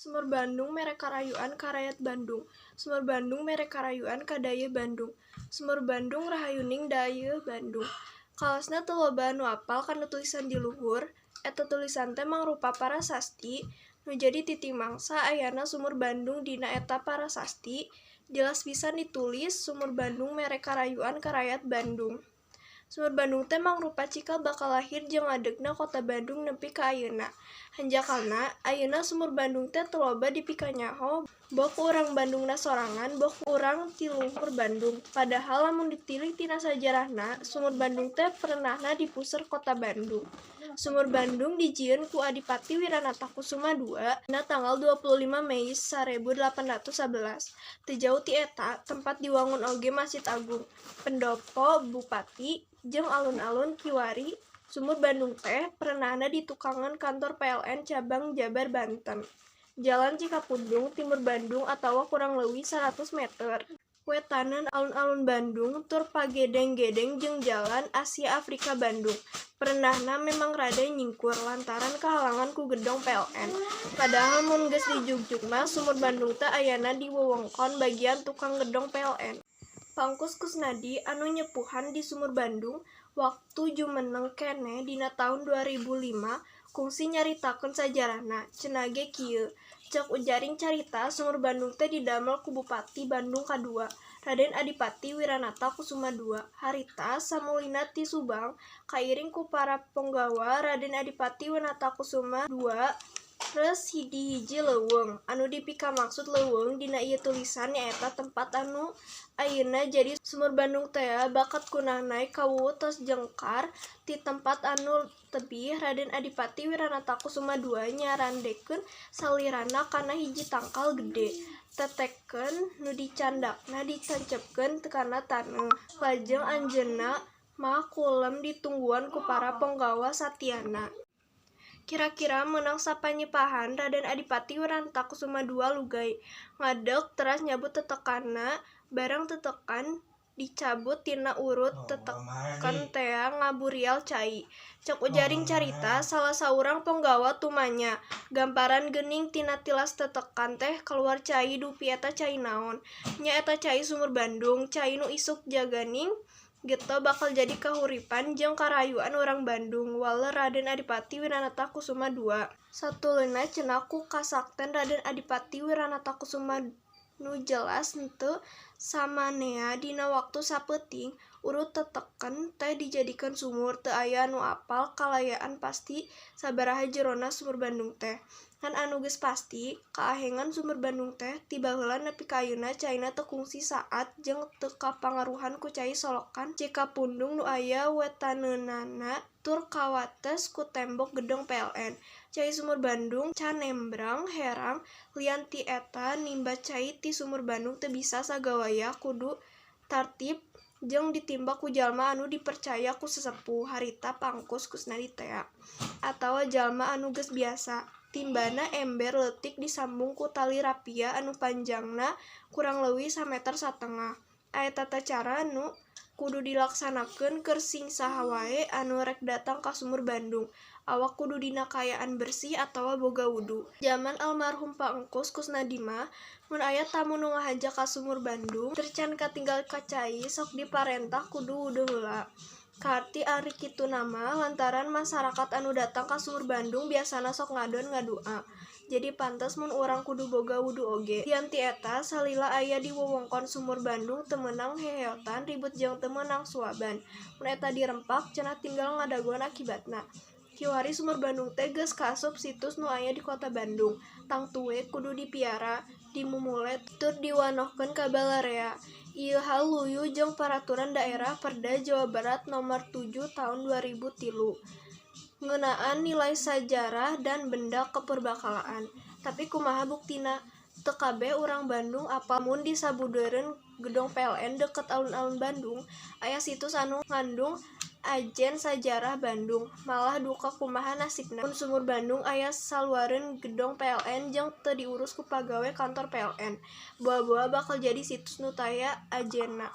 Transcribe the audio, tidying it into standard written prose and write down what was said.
Sumur Bandung mere karayuan ka rayat Bandung. Sumur Bandung mere karayuan ka dayeuh Bandung. Sumur Bandung rahayuning dayeuh Bandung. Kaosna teu loba anu apal kana tulisan di luhur, eta tulisan teh mangrupa parasasti nu jadi titimangsa ayana Sumur Bandung. Dina eta parasasti jelas pisan ditulis Sumur Bandung mere karayuan ka rayat Bandung. Sumur Bandung teh mangrupa cikal bakal lahir jeung ngadegna Kota Bandung nepi ka ayeuna. Hanjakalna, ayeuna Sumur Bandung teh teu loba dipikanyaho boh ku urang Bandungna sorangan boh ku urang ti luhur Bandung. Padahal lamun ditilik tina sajarahna, Sumur Bandung teh perenahna di puseur Kota Bandung. Sumur Bandung dijieun ku Adipati Wiranata Kusuma II dina tanggal 25 Mei 1811. Teu jauh ti eta tempat diwangun oge Masjid Agung, Pendopo Bupati, jeung alun-alun. Kiwari Sumur Bandung teh perenahna di tukangan Kantor PLN Cabang Jabar Banten, Jalan Cikapundung Timur Bandung atawa kurang leuwih 100 meter wetaneun Alun-alun Bandung tur pagedeng-gedeng jeung Jalan Asia Afrika Bandung. Perenahna memang rada nyingkur lantaran kahalangan ku gedong PLN. Padahal mun geus dijugjug mah Sumur Bandung teh ayana di wewengkon bagian tukang gedong PLN. Pa Engkus Kusnadi anu nyepuhan di Sumur Bandung waktu jumeneng keneh dina taun 2005 kungsi nyaritakeun sajarahna, cenah ge kieu. Ceuk ujaring carita, Sumur Bandung teh didamel ku Bupati Bandung kadua, Raden Adipati Wiranata Kusuma II. Harita samulina ti Subang, kairing ku para ponggawa. Raden Adipati Wiranata Kusuma II reus di hiji leuweung. Anu dipikamaksud leuweung dina ieu tulisan nyaeta tempat anu ayeuna jadi Sumur Bandung tea. Bakat ku naek kawuwuh tos jengkar ti tempat anu tebih, Raden Adipati Wiranata Kusuma II nyarandekeun salirana kana hiji tangkal gede. Teteken nu dicandakna ditancepkeun kana taneuh. Lajeng anjeunna mah kulem ditungguan ku para ponggawa satiana. Kira-kira meunang sapanyepahan Raden Adipati Wiranata Kusuma II lugay, ngadeg teras nyabut tetekanna. Barang tetekan dicabut tina urut teteken tea ngaburial cai. Ceuk ujaring carita, salah saurang ponggawa tumanya, "Gamparan geuning tina tilas tetekan teh kaluar cai, dupi eta cai naon?" "Nya eta cai Sumur Bandung, cai nu isuk jaganing geto bakal jadi kahuripan jeung karayuan urang Bandung," waler Raden Adipati Wiranata Kusuma II. Satuluyna cenah ku kasakten Raden Adipati Wiranata Kusuma nu jelas henteu samanea dina waktu sapeuting, urut teteken teh dijadikeun sumur. Teu aya anu apal kalayaan pasti sabaraha jerona Sumur Bandung teh. Ngan anu geus pasti, kaahengan Sumur Bandung teh ti baheula nepi ka ayeuna caina teu kungsi saat jeung teu kapangaruhan ku cai Solokan Cikapundung nu aya wetaneunana tur kawates ku tembok gedong PLN. Cai Sumur Bandung can nembrang herang. Lian ti eta, nimba cai ti Sumur Bandung teu bisa sagawayah, kudu tartib jeung ditimba ku jalma anu dipercaya ku sesepuh, harita Pa Engkus Kusnadi tea, atawa jalma anu geus biasa. Timbana ember leutik disambung ku tali rapia anu panjangna kurang leuwih sameter satengah. Aya tata cara nu kudu dilaksanakeun keur sing saha wae anu rek datang ka Sumur Bandung. Awak kudu dina kaayaan bersih atawa boga wudu. Jaman almarhum Pa Engkus Kusnadi mah, mun aya tamu nu ngahaja ka Sumur Bandung tur can katinggal ka cai, sok diparentah kudu wudu heula. Kaarti ari kituna mah lantaran masarakat anu datang ka Sumur Bandung biasana sok ngadon ngadua. Jadi pantes mun urang kudu boga wudu oge. Lian ti eta, salila aya di wewengkon Sumur Bandung teu meunang heheotan ribut jeung teu meunang suaban. Mun eta dirempak cenah tinggal ngadagoan akibatna. Kiwari Sumur Bandung teh geus kaasup situs nu aya di Kota Bandung. Tangtu we kudu dipiara, dimumule tur diwanohkeun ka balarea. Ieu hal luyu jeung Paraturan Daerah (Perda) Jawa Barat Nomor 7 Tahun 2003 ngeunaan nilai sajarah dan benda kepurbakalaan. Tapi kumaha buktina? Teu kabeh urang Bandung apal mun di sabudeureun gedong PLN deukeut Alun-alun Bandung aya situs anu ngandung ajen sajarah Bandung. Malah duka kumaha nasibna mun Sumur Bandung aya saluareun gedong PLN jeung teu diurus ku pagawe kantor PLN. Boa-boa bakal jadi situs nu taya ajenna.